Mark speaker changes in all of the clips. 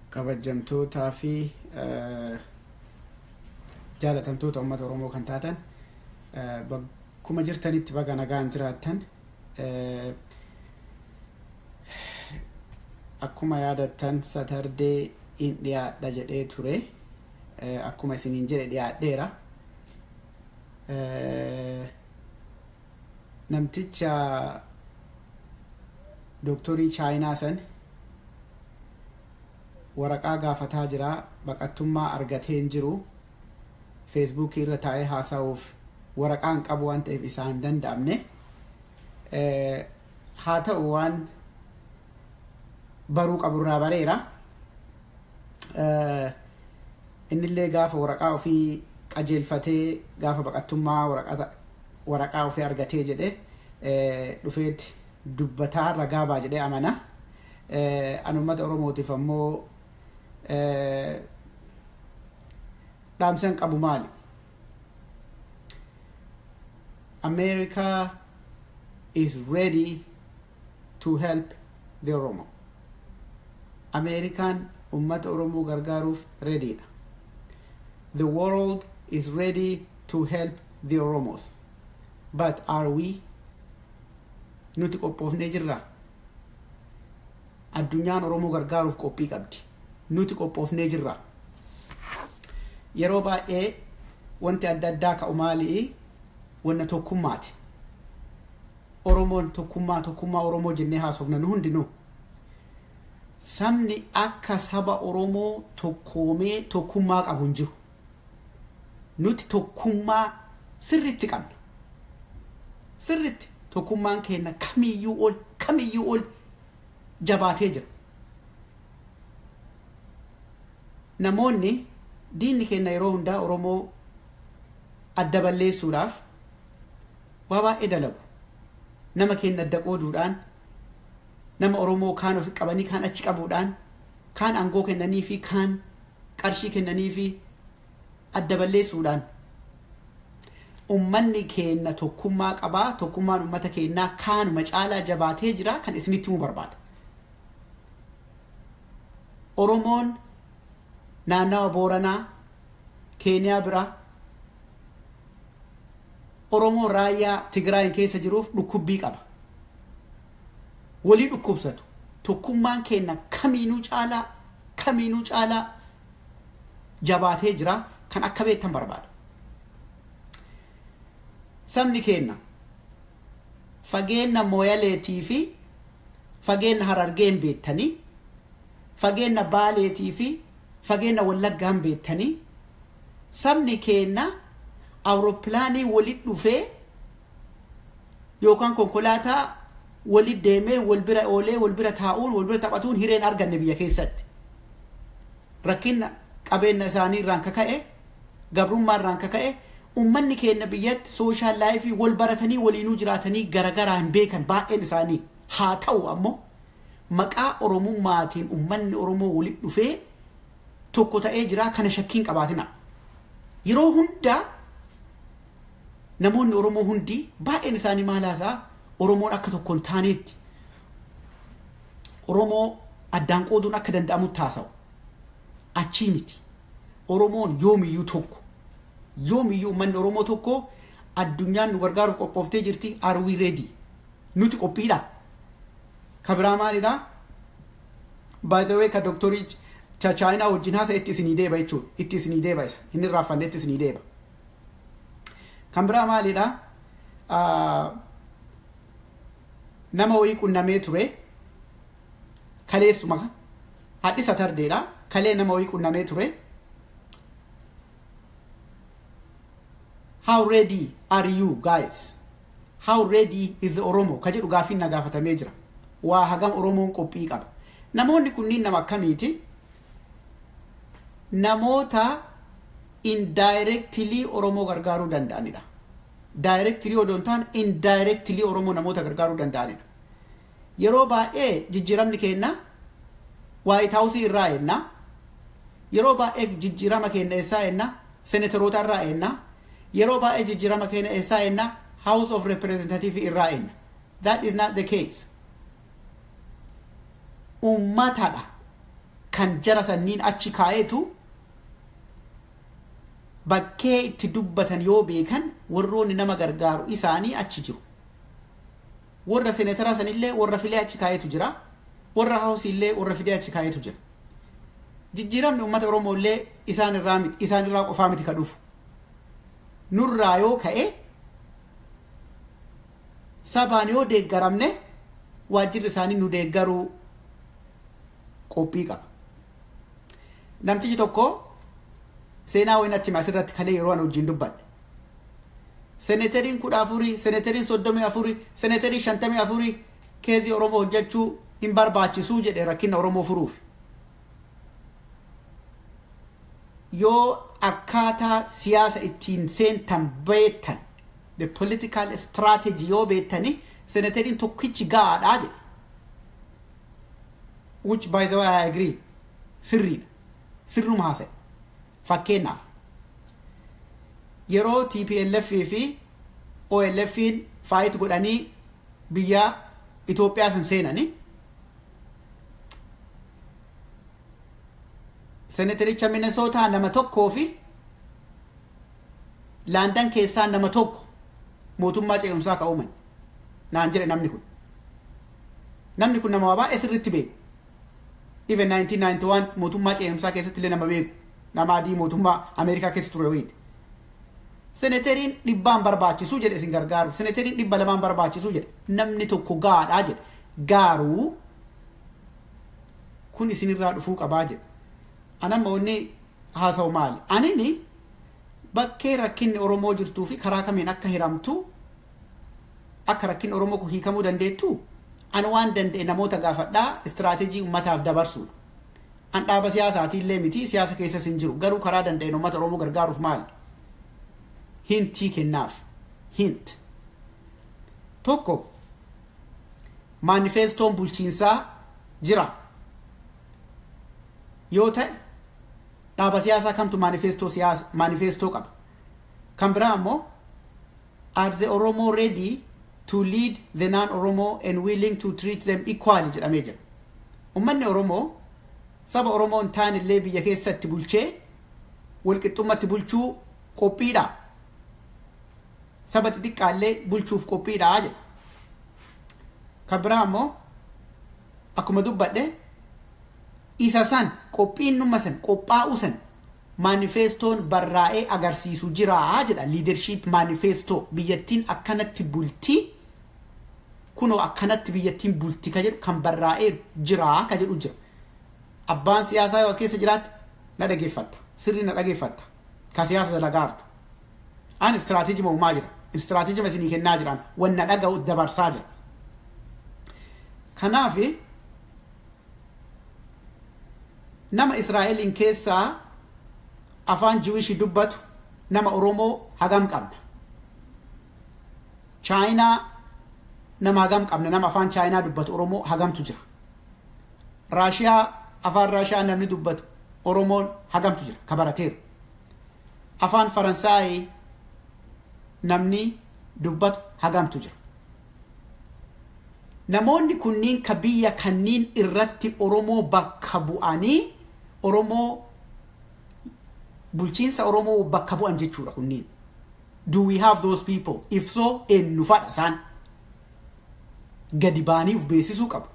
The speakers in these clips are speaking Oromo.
Speaker 1: Kabajamtootaa fi jaalatamtoota uummata Oromoo kan taatan, bakkuma jirtanitti baga nagaan jiraattan. Akkuma yaadattan, Saturday in dhiyaadha jedhee ture. Akkuma isiniin jedhe dhiyaadheera. Namticha dooktorii Chaayinaa san waraqaa gaafataa jira, baqattummaa argatee hin jiru. Feesbuukii irra taa'ee haasa'uuf waraqaa hin qabu waan ta'eef isaa hin danda'amne. Haa ta'u, waan baruu qaburraa bareera. Innillee gaafa waraqaa ofii qajeelfatee, gaafa baqattummaa waraqaa ofii argatee jedhe, dhufeet dubbataa ragaa baa jedhee amana. An uummata Oromootiif ammoo dhaamsan qabu maali? America is ready to help the Oromo. Ameerikaan uummata Oromoo gargaaruuf ready dha. The world is ready to help the Oromos. But are we? Nuti qophoofnee jirraa? Addunyaan Oromoo gargaaruuf qophii qabdi. Nuti qophoofnee jirra. Yeroo baay'ee wanti adda addaa ka'u maalii? Wanna tokkummaati. Oromoon tokkummaa, tokkummaa Oromoo jennee haasofna nu hundinuu. Sabni akka saba Oromoo tokkoomee tokkummaa qabu hin jiru. Nuti tokkummaa sirriitti qabna. Sirriitti tokkummaan keenya kamiyyuu ol, kamiyyuu ol jabaatee jira. Namoonni diinni keenya yeroo hundaa Oromoo adda balleessuudhaaf waa baay'ee dalagu. Nama keenya adda qooduudhaan, nama Oromoo kaan ofi qabanii kaan achi qabuudhaan, kaan aangoo kennanii fi kaan qarshii kennanii fi adda balleessuudhaan. Ummanni keenya tokkummaa qabaa. Tokkummaan ummata keenyaa kaanuma caalaa jabaatee jira kan isinitti himuu barbaada. Oromoon naannawa Booranaa, Keeniyaa bira, Oromoon raayyaa Tigraayin keessa jiruuf dhukkubbii qaba. Walii dhukkubsatu. Tokkummaan keenya kamiinuu caalaa, kamiinuu caalaa jabaatee jira kan akka beektan barbaada. Sabni keenya fageenya Mooyaleetii fi fageenya Harargeen beektanii, fageenya Baaleetii fi fageenya Wallaggaan beektanii, sabni keenya awurooppilaanii walit dhufee yookaan konkolaataa walit deemee wal bira oolee, wal bira taa'uun, wal bira taphatuun hireen arganne biyya keessatti. Rakkina qabeenya isaanii irraan kaka'e, gabrummaa irraan kaka'e, ummanni keenya biyyatti social life wal baratanii waliinuu jiraatanii garagaraa hin beekan baay'een isaanii. Haa ta'u ammoo, maqaa Oromummaatiin ummanni Oromoo walit dhufee tokko ta'ee jira, kana shakkiin qabaatina. Yeroo hundaa namoonni Oromoo hundi baay'een isaanii maal haasa'a? Oromoon akka tokko hin taaneetti, Oromoo addaan qooduun akka danda'amutti haasa'u. Achii miti. Oromoon yoomiyyuu tokko. Yoomiyyuu uummanni Oromoo tokko. Addunyaan nu gargaaruuf qophooftee jirti. Are we ready? Nuti qophiidha? Ka biraa maalidha? By the way, ka dooktorii Chaayinaa wajjin haasa itti isinii deeba jechuudha. Itti isinii deeba isa. Inni irraaffanne itti isinii deeba. Kan biraa maalidha? Nama wayii qunnamee ture. Kaleessuma hadhi Saturdaydha. Kalee nama wayii qunnamee ture. "How ready are you guys? How ready is Oromo?" Ka jedhu gaaffiin na gaafatamee jira. Waa hagam Oromoon qophii qaba? Namoonni kunniin nama akkamiiti? Namoota indirectly Oromoo gargaaruu danda'anidha. Directly odoo hin taane, indirectly Oromoo namoota gargaaruu danda'anidha. Yeroo baay'ee jijjiiramni keenya White House irraa eenna. Yeroo baay'ee jijjiirama keenya eessaa eenna? Senatoroota irraa eenna. Yeroo baay'ee jijjiirama keenya eessaa eenna? House of Representative irraa eenna. That is not the case. Uummatadha. Kan jara sanniin achi kaa'eetu bakkee itti dubbatan yoo beekan warroonni nama gargaaru isaanii achi jiru. Warra seneetara sanillee warra filee achi kaa'eetu jira. Warra haawusiillee warra fidee achi kaa'eetu jira. Jijjiiramni uummata Oromoo illee isaan irraa qofaa miti ka dhufu. Nurraa yoo ka'e sabaan yoo deeggaramne waajjirri isaanii nu deeggaruu qophii qaba. Namtichi tokko seenaa wayin achi asirratti kalee yeroo ani wajjin dubbadhe. Seneetariin 14, seneetariin 34, seneetariin 54 keezii Oromoo hojjechuu hin barbaachisuu jedhe rakkina Oromoo furuuf. Yoo akkaataa siyaasa ittiin seentan beektan, the political strategy yoo beektani, seneetariin tokkichi gahaadhaa jedhe. Which by the way I agree. Sirriidha. Sirruma haasa'e. Fakkeenyaaf yeroo TPLF fi OLF'n fight godhanii biyya Itoophiyaa san seenanii seneetaricha Minnesota nama tokkoo fi London keessaa nama tokko mootummaa ce'umsaa ka uuman naan jedhe namni kun. Namni kun nama baay'ee sirriitti beeku. Even 1991 mootummaa ce'umsaa keessatti illee nama beeku. Nama adii mootummaa Ameerikaa keessa ture wayiiti. Seneetariin 100 barbaachisuu jedhe isin gargaaru. Seneetariin 200 barbaachisuu jedhe. Namni tokko gahaadhaa jedhe. Garuu kun isinirraa dhufuu qabaa jedhe. Anamma wanni haasa'u maali? Anini bakkee rakkinni Oromoo jirtuu fi karaa kamiin akka hiramtu akka rakkinni Oromoo kun hiikamuu dandeettu an waan danda'e namoota gaafadhaa istiraateejii uummataaf dabarsuudha. An dhaaba siyaasaatii illee miti, siyaasa keessas hin jiru. Garuu karaa danda'een uummata Oromoo gargaaruuf maali? Hintii kennaaf. Hint. Tokko, maanifeestoon bulchiinsaa jira. Yoo ta'e dhaaba siyaasaa kamtu maanifeestoo siyaasa maanifeestoo qaba? Kan biraa ammoo, are the Oromo ready to lead the non-Oromo and willing to treat them equally jedhamee jira. Uummanni Oromoo saba Oromoo hin taane illee biyya keessatti bulchee walqixxummatti bulchuu qophiidha. Saba xixiqqaallee bulchuuf qophiidha jedha. Kan biraa ammoo akkuma dubbadhe isa san qophiin san qophaa'uu san maanifeestoon barraa'ee agarsiisu jira jedha. Leadership manifesto biyyattiin akkanatti bultii kunoo akkanatti biyyattiin bulti ka jedhu kan barraa'ee jira ka jedhu jira. Abbaan siyaasaa yoo as keessa jiraatti na dhageeffatta. Sirri na dhageeffatta. Ka siyaasa dalagaartu. Ani istiraateejii uumaa jira. Istiraateejii isinii kennaa jiraan. Wanna dhaga'u dabarsaa jira. Kanaaf nama Israa'eliin keessaa afaan Jiwishii dubbatu nama Oromoo hagam qabna? Chaayinaa nama hagam qabna? Nama afaan Chaayinaa dubbatu Oromoo hagamtu jira? Raashiyaa afaan Raashiyaa namni dubbatu Oromoon hagamtu jira? Ka barateeru. Afaan Faransaayii namni dubbatu hagamtu jira? Namoonni kunniin ka biyya kanniin irratti Oromoo bakka bu'anii Oromoo bulchiinsa Oromoo bakka bu'an jechuudha kunniin. Do we have those people? If so, eenyu fadha isaan? Gadi baanii uf beeksisuu qabu.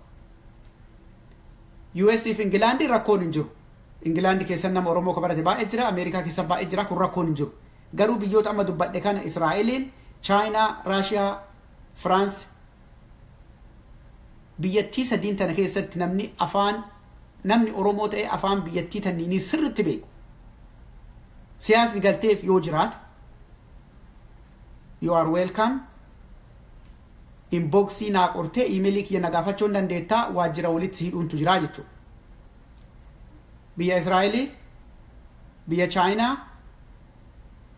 Speaker 1: US fi Ingilaandi rakkoon hin jiru. Ingilaandi keessa nama Oromoo ka barate baay'ee jira, Ameerikaa keessa baay'ee jira, kun rakkoon hin jiru. Garuu biyyoota amma dubbadhe kana Israa'eliin, Chaayinaa, Raashiyaa, Firaans biyyattii sadiin tana keessatti namni afaan namni Oromoo ta'e afaan biyyattii tanniinii sirriitti beeku. Siyaasni galteef yoo jiraate, you are welcome. Inboxii naa qortee iimeelii kiyya na gaafachuu hin dandeettaa, waajjira walitti hidhuuntu jira jechuudha. Biyya Israa'elii, biyya Chaayinaa,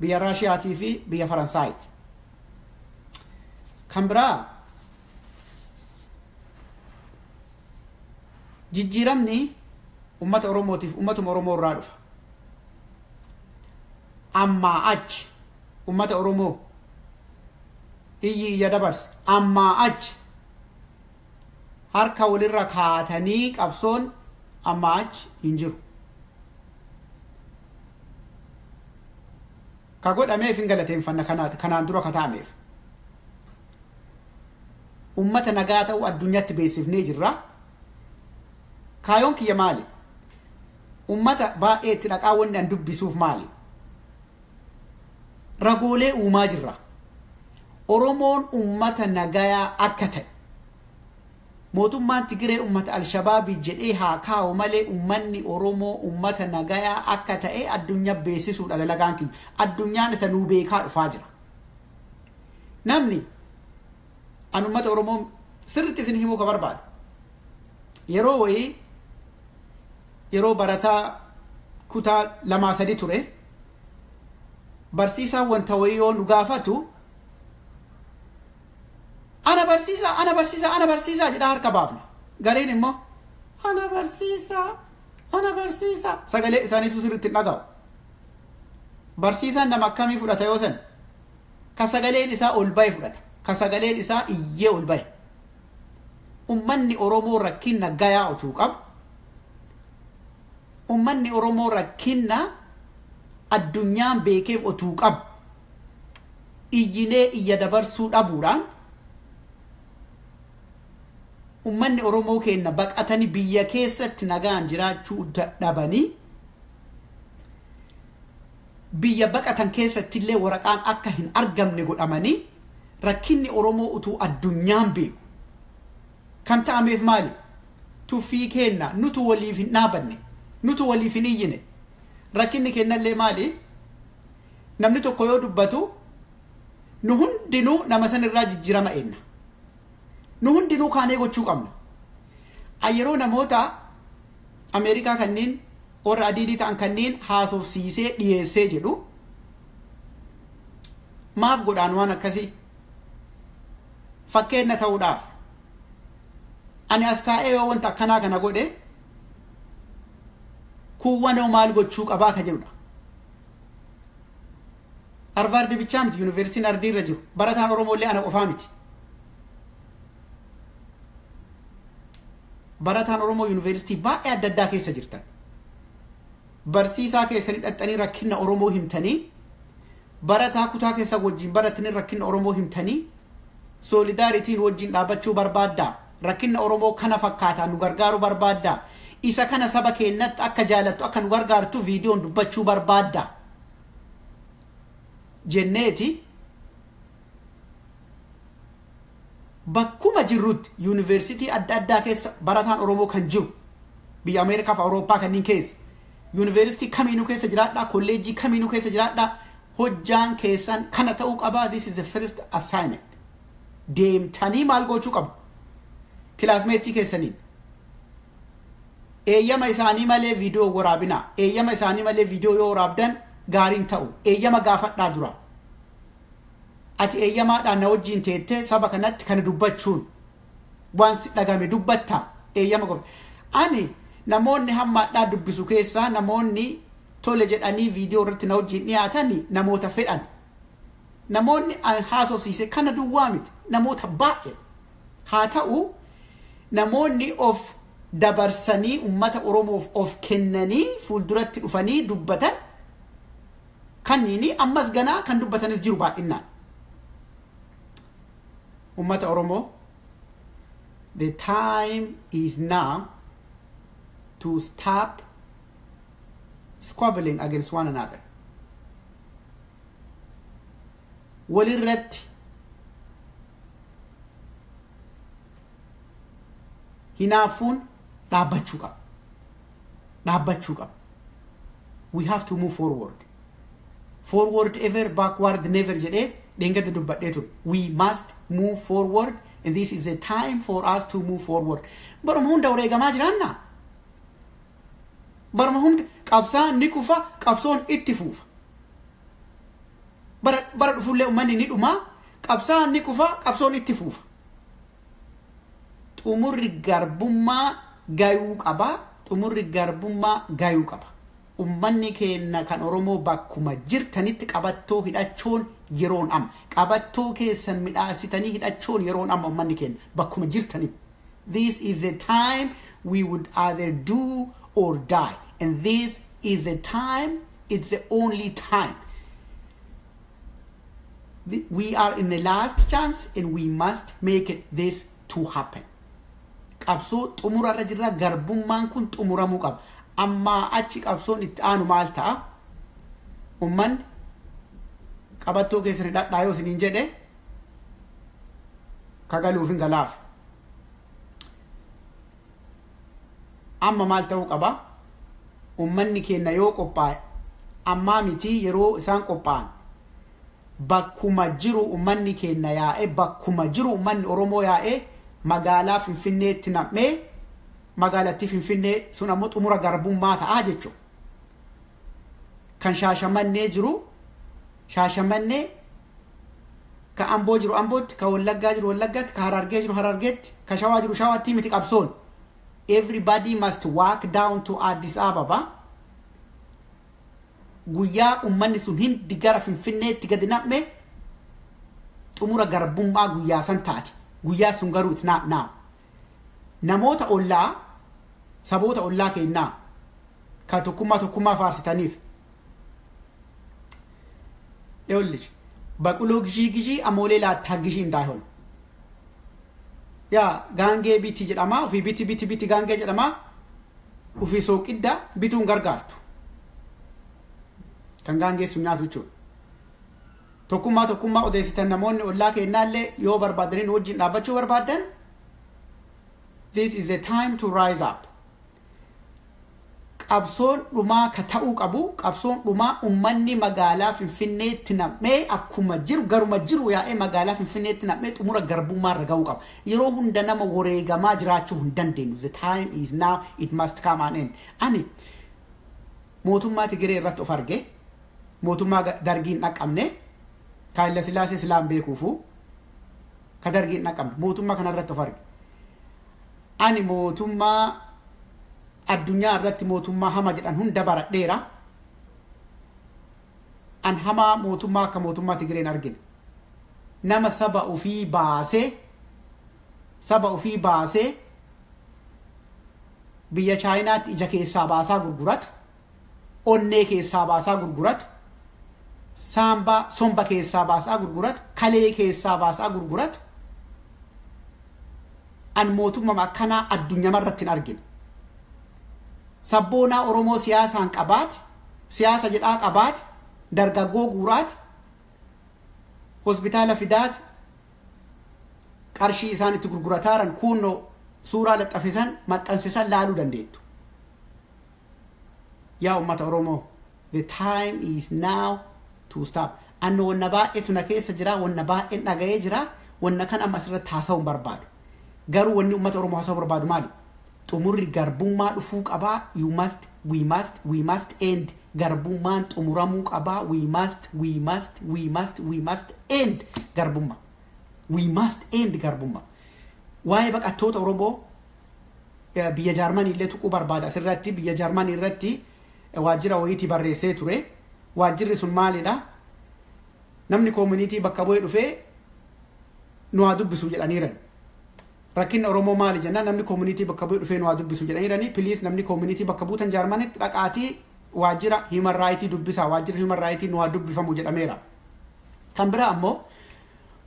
Speaker 1: biyya Raashiyaatii fi biyya Faransaayiti. Kan biraa jijjiiramni uummata Oromootiif uummatuma Oromoo irraa dhufa. Ammaa achi uummata Oromoo iyyi iyya dabarse, ammaa achi harka walirra kaatanii qabsoon Amma achi hin jiru. Ka godhameef hin galateeffanna kanaan dura ka ta'ameef. Ummata nagaa ta'uu addunyaatti beeksifnee jirra. Kaayoon kiyya maali? Ummata baay'ee itti dhaqaa wanni an dubbisuuf maali? Ragoolee uumaa jirra. Oromoon ummata nagayaa akka ta'e. Mootummaan Tigiree ummata Alshabaabii jedhee haa kaa'u malee ummanni Oromoo ummata nagayaa akka ta'e addunyaa beeksisuudha dalagaan kiyya. Addunyaan isa nuu beekaa dhufaa jira. Namni an ummata Oromoo sirriitti isin himuu ka barbaadu. Yeroo wayii yeroo barataa kutaa 2-3 ture barsiisaan wanta wayii yoo nu gaafatu ana barsiisaa ana barsiisaa ana barsiisaa jedhaa harka baafna. Gareen immoo ana barsiisaa ana barsiisaa sagalee isaaniitu sirriitti hin dhaga'u. Barsiisaan nama akkamii fudhata yoo san ka sagaleen isaa ol bahe fudhata. Ka sagaleen isaa iyyee ol bahe. Ummanni Oromoo rakkina gayaa utuu qabu. Ummanni Oromoo rakkina addunyaan beekeef utuu qabu. Iyyinee iyya dabarsuu dhabuudhaan ummanni Oromoo keenya baqatanii biyya keessatti nagaan jiraachuu dadhabanii biyya baqatan keessatti illee waraqaan akka hin argamne godhamanii rakkinni Oromoo utuu addunyaan beeku. Kan ta'ameef maali? Tuffii keenna nutu waliif hin dhaabanne, nutu waliif hin iyyine. Rakkinni kennallee maali? Namni tokko yoo dubbatu nu hundinuu nama sanirraa jijjiirama eenna. Nu hundinuu kaanee gochuu qabna. Yeroo namoota Ameerikaa kanneen warra adiidii ta'an kanneen haasofsiisee dhiyeessee jedhu maaf godhaan waan akkasii? Fakkeenya ta'uudhaaf. Ani as taa'ee yoo wanta akkanaa kana godhe kuuwwanoo maal gochuu qabaa ka jedhudha. Harvaard bichaa miti yuunivarsiitiin ardii irra jiru. Barataan Oromoo illee ana qofaa miti. Barataan Oromoo yuunivarsiitii baay'ee adda addaa keessa jirtan. Barsiisaa keessanii dhaqxanii rakkina Oromoo himtanii, barataa kutaa keessa wajjin baratanii rakkina Oromoo himtanii, soolidaarittiin wajjin dhaabbachuu barbaaddaa. Rakkina Oromoo kana fakkaataa nu gargaaruu barbaaddaa. Isa kana saba keenyatti akka jaalattu akka nu gargaartu viidiyoon dubbachuu barbaaddaa. Jenneeti bakkuma jirrutti yuunivarsiitii adda addaa keessa barataan Oromoo kan jiru biyya Ameerikaa fi Awurooppaa kanneen keessa yuunivarsiitii kamiinuu keessa jiraadhaa, kolleejjii kamiinuu keessa jiraadhaa, hojjaan keessan kana ta'uu qabaa. This is the first assignment. Deemtanii maal gochuu qabu? Classmate keessaniin eeyyama isaanii malee viidiyoo waraabinaa. Eeyyama isaanii malee viidiyoo yoo waraabdan gaariin ta'u. Eeyyama gaafadhaa dura. Ati eeyyamaadhaan na wajjin teettee saba kanatti kana dubbachuun waan si dhagame dubbattaa eeyyama goota. Ani namoonni hammaadhaa dubbisu keessaa namoonni tole jedhanii viidiyoo irratti na wajjin dhiyaatan namoota fedhan. Namoonni an haasofsiise kana duwwaa miti, namoota baay'ee. Haa ta'u namoonni of dabarsanii uummata Oromoof of kennanii fuulduratti dhufanii dubbatan kanniini ammas ganaa kan dubbatanis jiru baay'inaan. Uummata Oromoo, the time is now to stop squabbling against one another. Walirratti hinaafuun dhaabbachuu qaba. Dhaabbachuu qaba. We have to move forward. Forward ever, backward never jedhee dheengadda dubbadhee ture. We must move forward and this is a time for us to move forward. Baruma hunda wareegamaa jiraannaa? Baruma hunda qabsaan ni kufa, qabsoon itti fuufa. Bara dhufullee uummanni ni dhumaa, qabsaan ni kufa, qabsoon itti fuufa. Xumurri garbummaa gayuu qaba. Xumurri garbummaa gayuu qaba. Uummanni keenya kan Oromoo bakkuma jirtanitti qabattoo hidhachuun yeroon amma. Qabattoo keessan midhaasitanii hidhachuun yeroon amma uummanni keenya bakkuma jirtanitti. This is a time we would either do or die. And this is a time, it's the only time. We are in the last chance and we must make it this to happen. Qabsoo xumurarra jirra, garbummaan kun xumuramuu qaba. Ammaa achi qabsoon itti aanu maal ta'a? Ummanni qabattoo keessan hidhadhaa yoo isiniin jedhe kagaluuf hin galaaf. Amma maal ta'uu qaba? Ummanni keenya yoo qophaa'e, ammaa miti, yeroo isaan qophaa'an bakkuma jiru ummanni keenya yaa'e, bakkuma jiru ummanni Oromoo yaa'e magaalaa Finfinneetti nam'ee, magaalattii Finfinnee sun ammoo xumura garbummaa ta'aa jechuudha. Kan Shaashamannee jiru Shaashamannee, ka Amboo jiru Ambootti, ka Wallaggaa jiru Wallaggaatti, ka Harargee jiru Harargeetti, ka Shawaa jiru Shawaatti miti qabsoon. Everybody must walk down to Addis Ababa. Guyyaa ummanni sun hindi gara Finfinneetti gadi naqme xumura garbummaa guyyaa san taati. Guyyaa sun garuu it's not now. Namoota ollaa, saboota ollaa kennaa ka tokkummaa tokkummaa faarsitaniif. ይኸውልሽ በቅሎ ግዢ ግዢ አሞሌ ላታግዢ እንዳይሆን። Yaa gaangee biti jedhama, ofii biti biti biti gaangee jedhama, ofii sooqidda bituun gargaartu kan gaangee sun nyaatu jechuudha. Tokkummaa tokkummaa odeessitan namoonni ollaa kennaallee yoo barbaadanii wajjin dhaabbachuu barbaadan, this is a time to rise up. Qabsoon dhumaa ka ta'uu qabu, qabsoon dhumaa ummanni magaalaa Finfinneetti nam'ee, akkuma jiru garuma jiru yaa'ee magaalaa Finfinneetti nam'ee xumura garbummaa irra ga'uu qaba. Yeroo hunda nama wareegamaa jiraachuu hin dandeenyu. The time is now, it must come an end. Ani mootummaa Tigiree irratti of arge, mootummaa Dargiin dhaqqabne, ka Haile Sillaasee silaan beekuufu ka Dargiin dhaqqabne, mootummaa kana irratti of arge. Ani mootummaa addunyaa irratti mootummaa hama jedhan hunda baradheera. An hamaa mootummaa akka mootummaa Tigireen argine. Nama saba ofii baasee, saba ofii baasee biyya Chaayinaatti ija keessaa baasaa gurguratu, onnee keessaa baasaa gurguratu, saambaa somba keessaa baasaa gurguratu, kalee keessaa baasaa gurguratu. An mootummaa akkanaa addunyaa irratti hin argine. Sabboonaa Oromoo siyaasaan qabaate, siyaasa jedhaa qabaate, dargaggoo guuraati, hospitaala fidaati, qarshii isaan itti gurgurataaran kunnoo suuraa laxafisan maxxansisan laaluu dandeettu. Yaa uummata Oromoo, the time is now to stop. Anno wanna baay'eetu na keessa jira, wanna baay'een dhaga'ee jira, wanna kan amma asirratti haasa'uu hin barbaadu. Garuu wanni uummata Oromoo haasa'uu barbaadu maali? Xumurri garbummaa dhufuu qabaa. You must, we must, we must end. Garbummaan xumuramuu qabaa. We must, we must, we must, we must end garbummaa. We must end garbummaa. Waa'ee baqattoota Oromoo biyya Jaarmanii illee tuquu barbaada. Asirratti biyya Jaarmanii irratti waajjira wayiitii barreessee ture. Waajjirri sun maalidha? Namni community bakka bu'ee dhufee nu haa dubbisu jedhaniiran. Rakkinni Oromoo maali jennaan, namni community bakka bu'ee dhufee nu haa dubbisu jedhaniirani. Please, namni community bakka buutan Jaarmanitti dhaqaatii waajjira human right dubbisaa, waajjira human right nu haa dubbifamu jedhameera. Kan biraa ammoo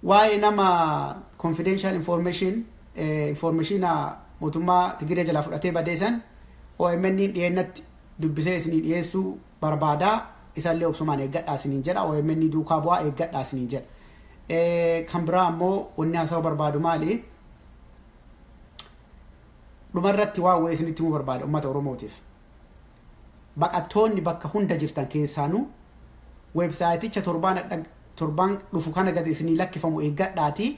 Speaker 1: waa'ee nama confidential information, informationa mootummaa Tigiree jalaa fudhatee badeessan OMN dhiyeennatti dubbisee isinii dhiyeessuu barbaadaa, isallee obsumaan eeggadhaa isiniin jedha. OMN duukaa bu'aa, eeggadhaa isiniin jedha. Kan biraa ammoo wanni haasa'uu barbaadu maali? Dhumarratti waa wayii isinitti himuu barbaada uummata Oromootiif. Baqattoonni bakka hunda jirtan keessaanuu websiteicha torbaan dhufu kana gadi isinii lakkifamu eeggadhaatii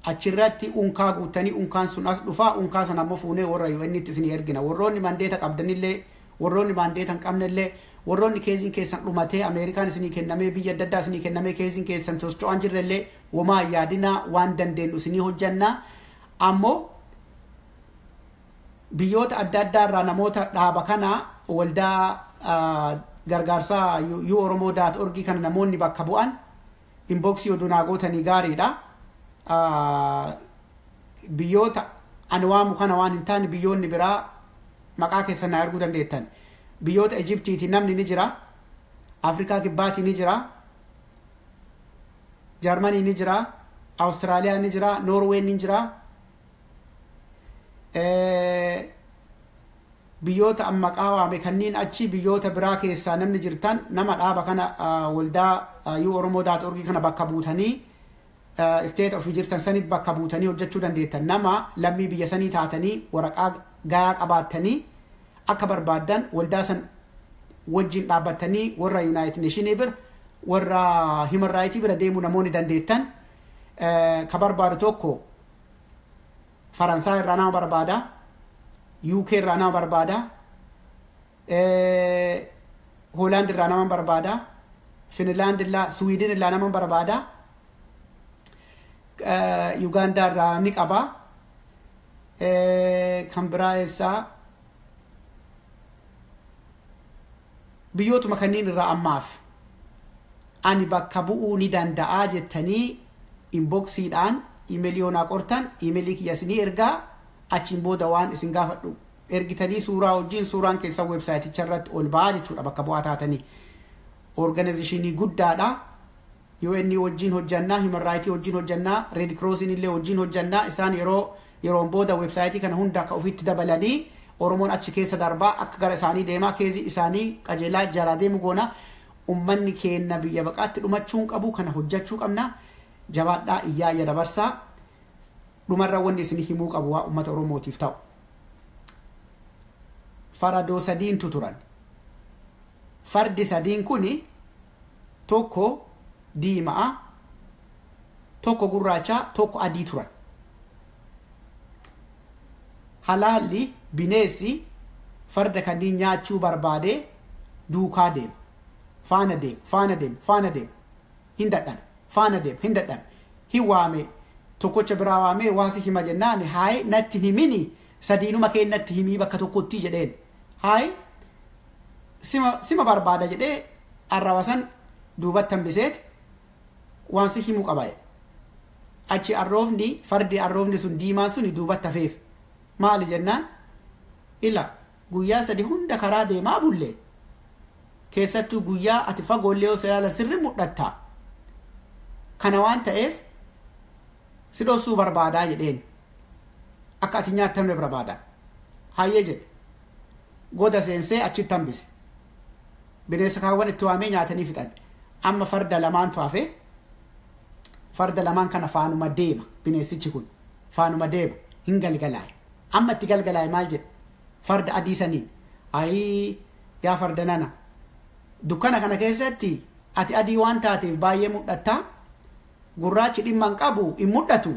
Speaker 1: achirratti unkaa guuttanii, unkaan sun as dhufaa, unkaa sana ammoo fuunee warra UN itti isinii ergina. Warroonni mandeeta qabdanillee, warroonni mandeeta hin qabnellee, warroonni caseiin keessan dhumatee Ameerikaan isinii kennamee, biyya adda addaa isinii kennamee caseiin keessan socho'an jirrellee, womaa yaadinaa, waan dandeenyu isinii hojjannaa. Ammoo biyyoota adda addaa irraa namoota dhaaba kana, waldaa gargaarsaa uoromoo.org kana namoonni bakka bu'an inboxii oduu naa gootanii gaariidha. Biyyoota Ani waamu kana waan hin taane biyyoonni biraa maqaa keessan na arguu dandeettan. Biyyoota Ijiptiiti namni ni jira. Afrikaa Kibbaatii ni jira. Jarmanii ni jira. Awustiraaliyaa ni jira. Noorween ni jira. Biyyoota maqaa waame kanneen achi biyyoota biraa keessaa namni jirtan nama dhaaba kana waldaa uoromoo.org kana bakka buutanii state ofii jirtan sanitti bakka buutanii hojjechuu dandeettan. Nama lammii biyya sanii taatanii waraqaa gahaa qabaattanii akka barbaaddan waldaa san wajjin dhaabbattanii warra United Nations bira warra Human Rights bira deemuu namoonni dandeettan. Ka barbaadu tokko Faransaay irraa nama barbaada, UK irraa nama barbaada, Hoolaand irraa nama barbaada, Finlaand irraa, Sweden irraa nama barbaada, Yugaandaa irraa ni qaba. Kan biraa eessaa biyyootuma kanneen irraa ammaaf ani bakka bu'uu ni danda'aa jettanii inboxiidhaan imeelii yoonaa qortan imeelii kiyya isinii ergaa achiin booda waan isin gaafadhu ergitanii suuraa wajjin suuraan keessan weebsaayiticha irratti ol ba'aa jechuudha bakka bu'aa taatanii. Organizashinii guddaadha. UN wajjin hojjannaa, Human Rights wajjin hojjannaa, Red Cross illee wajjin hojjannaa. Isaan yeroon booda weebsaayitii kana hunda akka ofiitti dabalanii Oromoon achi keessa darbaa akka gara isaanii deemaa keezii isaanii qajeelaa jalaa deemu goona. Ummanni keenya biyya baqaatti dhumachuu qabu kana hojjechuu qabna. Jabaadhaa iyyaa iyya dabarsaa. Dhumarra wanni isin himuu qabu waa uummata Oromootiif ta'u. Faradoo sadiintu turan. Fardi sadiin kuni tokko diimaa, tokko gurraachaa, tokko adii turan. Halaalli bineessi farda kanneen nyaachuu barbaadee duukaa deema. Faana deema, faana deema, faana deema. Hin dadhabe, faana deema, hin dadhabe. Hin waame, tokkocha biraa waamee waasi hima jennaan haayi natti himini sadiinuma kee natti himii bakka tokkotti jedheen. Haayi sima barbaada jedhee arraba san duubatti hambiseet waan si himuu qaba jedhe. Achi arroofni fardi arroofni sun diimaan suni duubatti hafeef. Maali jennaan ila guyyaa sadi hunda karaa deemaa bulle keessattuu guyyaa ati fagoollee yoo ilaala sirri mul'atta. Kana waan ta'eef si dhoksuu barbaadaa jedheen. Akka ati nyaatamne barbaada. Hayyee jedhe. Goda seensee achitti hambise. Bineensa kaawwan itti waamee nyaatanii fixan. Amma farda lamaantu hafe. Farda lamaan kana faanuma deema bineensichi kun. Faanuma deema. Hin galgalaa'e. Amma itti galgalaa'e maal jedhe? Farda adii saniin. Ayii yaa farda nana. Dukkana kana keessatti ati adii waan taateef baay'ee mul'atta. Gurraachi dhimma hin qabu hin mul'atu.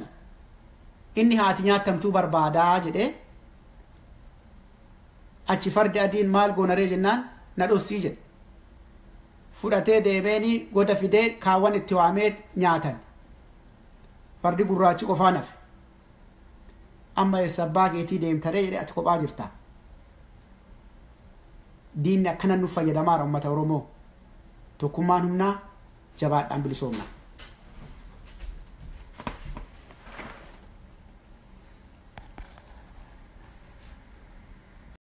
Speaker 1: Inni haati nyaatamtuu barbaadaa jedhee. Achi fardi adiin maal goonaree jennaan na dhossii jedhe. Fudhatee deemeenii goda fidee kaawwan itti waamee nyaatan. Fardi gurraachi qofaan hafe. Amma eessa abbaa keetii deemtaree jedhee ati kophaa jirta. Diinni akkana nuuf fayyadamaara uummata Oromoo. Tokkummaan humnaa jabaadhaan bilisoomna.